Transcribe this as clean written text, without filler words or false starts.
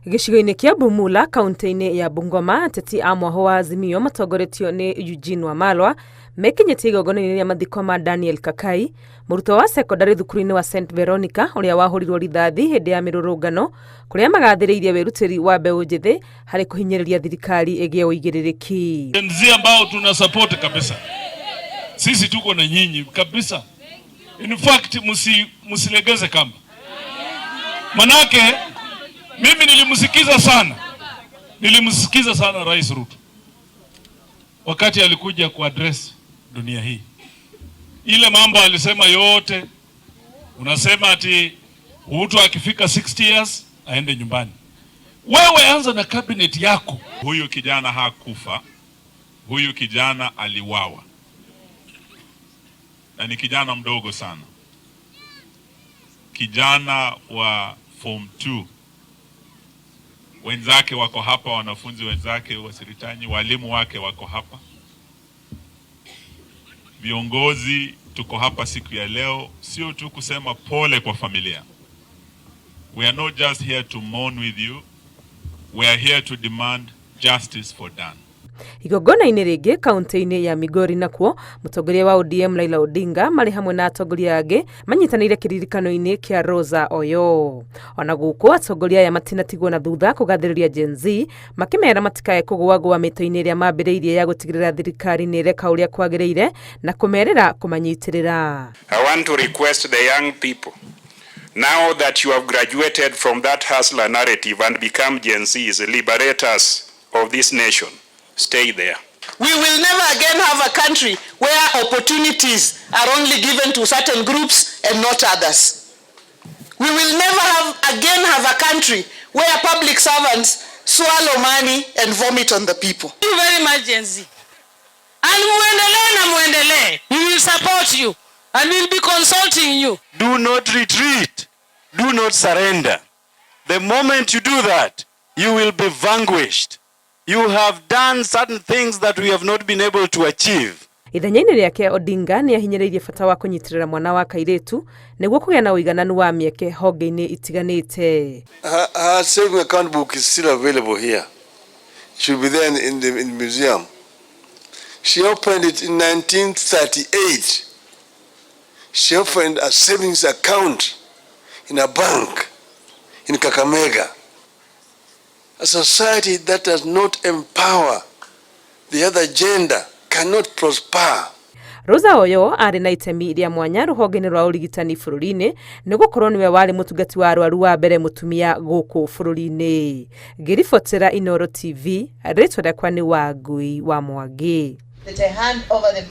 Gĩcigo-inĩ kĩa Bumula kaunti-inĩ ya Bungoma, ateti a mwahũ wa Azimio matongoretio nĩ Eugene Wamalwa mekinyĩtie igongona-inĩ rĩa mathiko ma Daniel Kakai, mũrutwo wa sekondarĩ thukuru-inĩ wa St Veronica ũrĩa wahũrirwo rithathi hĩndĩ ya mĩrũrũngano kũrĩa magathĩrĩirie wĩrutĩri wa mbeũ njĩthĩ harĩ kũhinyĩrĩria thirikari ĩgĩe ũigĩrĩrĩki. Gen Z ambao tuna support kabisa, sisi tuko na nyinyi kabisa. In fact, musilegeze kamba, manake mimi nilimsikiza sana, nilimsikiza sana Rais Ruto wakati alikuja ku address dunia hii. Ile mambo alisema yote, unasema ati mtu akifika 60 years aende nyumbani. Wewe anza na cabinet yako. Huyu kijana hakufa, huyu kijana aliwawa, na ni kijana mdogo sana, kijana wa form 2. Wenzake wako hapa, wanafunzi wenzake wa Siritanyi, walimu wake wako hapa, viongozi tuko hapa siku ya leo, sio tu kusema pole kwa familia. We are not just here to mourn with you, we are here to demand justice for Dan. Igongona-inĩ rĩngĩ kaunti-inĩ ya Migori nakuo, mũtongoria wa ODM Raila Odinga marĩ hamwe na atongoria angĩ manyitanĩire kĩririkano-inĩ kĩa Rosa Oyo. Ona gũkũ, atongoria aya matinatigwo na thutha kũgathĩrĩria Gen Z, makĩmera matikae kũgũagũa mĩtĩ-inĩ ĩrĩa mambĩrĩirie ya gũtigĩrĩra thirikari nĩ ĩreka ũrĩa kwagĩrĩire na kũmerĩra kũmanyitĩrĩra. I want to request the young people, now that you have graduated from that hustler narrative and become Gen Zs, liberators of this nation, stay there. We will never again have a country where opportunities are only given to certain groups and not others. We will never have again have a country where public servants swallow money and vomit on the people. Thank you very much, Gen Z. And muendelee na muendelee. We will support you and we'll be consulting you. Do not retreat. Do not surrender. The moment you do that, you will be vanquished. You have done certain things that we have not been able to achieve. Ithenya-inĩ rĩake, Odinga nĩ ahinyĩrĩirie bata wa kũnyitĩrĩra mwana wa kairĩtu nĩguo kũgĩa na ũigananu wa mĩeke honge-inĩ itiganĩte. Her saving account book is still available here. It should be there in the museum. She opened it in 1938. She opened a savings account in a bank in Kakamega. A society that does not empower the other gender cannot prosper. Rosa Oyo arĩ na itemi rĩa mwanya rũhonge-inĩ rwa ũrigitani bũrũri-inĩ, nĩ gũkorwo nĩwe warĩ mũtungati wa arwaru wa mbere mũtumia gũkũ bũrũri-inĩ. Ngĩribotera Inooro TV, rĩtwa rĩakwa nĩ Wangui wa Mwangi. That I hand over the